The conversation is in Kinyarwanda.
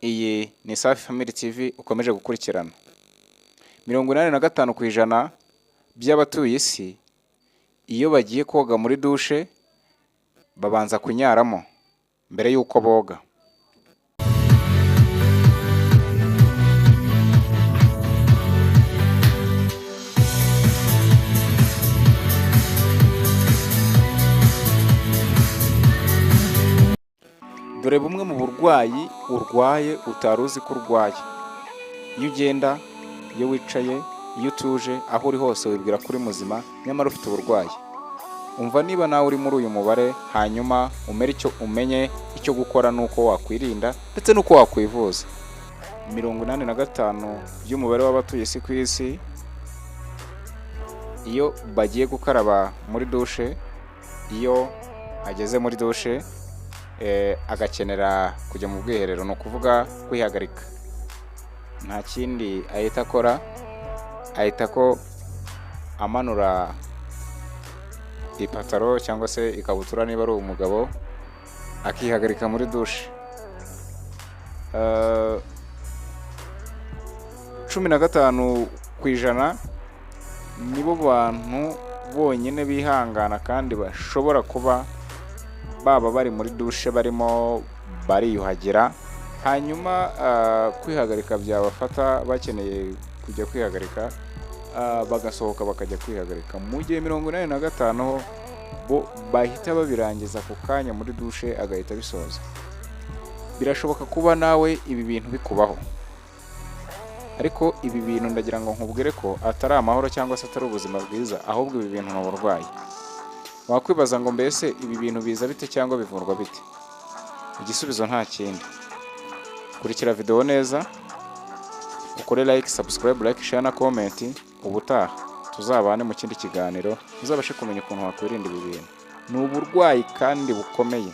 Iyi ni Safi Family TV ukomeje gukurikirana. 85% by'abatuye isi iyo bagiye koga muri dushe babanza kunyaramo mbere y'uko boga. Dore bumwe mu burwayi urwaye utari uzi ko urwaye. Iyo ugenda, iyo wicaye, iyo utuje, aho uri hose wibwira ko uri muzima, nyamara ufite uburwayi. Umva niba nawe uri muri uyu mubare, hanyuma umere icyo umenye icyo gukora n'uko wakwirinda ndetse n'uko wakwivuza. 85 by'umubare w'abatuye isi ku isi, iyo bagiye gukaraba muri dushe, iyo ageze muri dushe agakenera kujya mu bwiherero, ni ukuvuga kwihagarika, nta kindi ahita akora, ahita ko amanura ipataro cyangwa se ikabutura niba ari umugabo, akihagarika muri dushe. 15% nibo bantu bonyine bihangana kandi bashobora kuba baba bari muri dushe barimo bariyuhagira, hanyuma kwihagarika byabafata bakeneye kujya kwihagarika, bagasohoka bakajya kwihagarika. Mu gihe 85 ho bo bahita babirangiza ako kanya muri dushe agahita abisoza. Birashoboka kuba nawe ibi bintu bikubaho, ariko ibi bintu ndagira ngo nkubwire ko atari amahoro cyangwa se atari ubuzima bwiza, ahubwo ibi bintu ni uburwayi. Wakwibaza ngo mbese ibi bintu biza bite cyangwa bivurwa bite? Igisubizo nta kindi. Kurikira video neza, ukore like, subscribe, like, share na comment. Ubutaha tuzabane mu kindi kiganiro, uzabashe kumenya ukuntu wakwirinda ibi bintu. Ni uburwayi kandi bukomeye.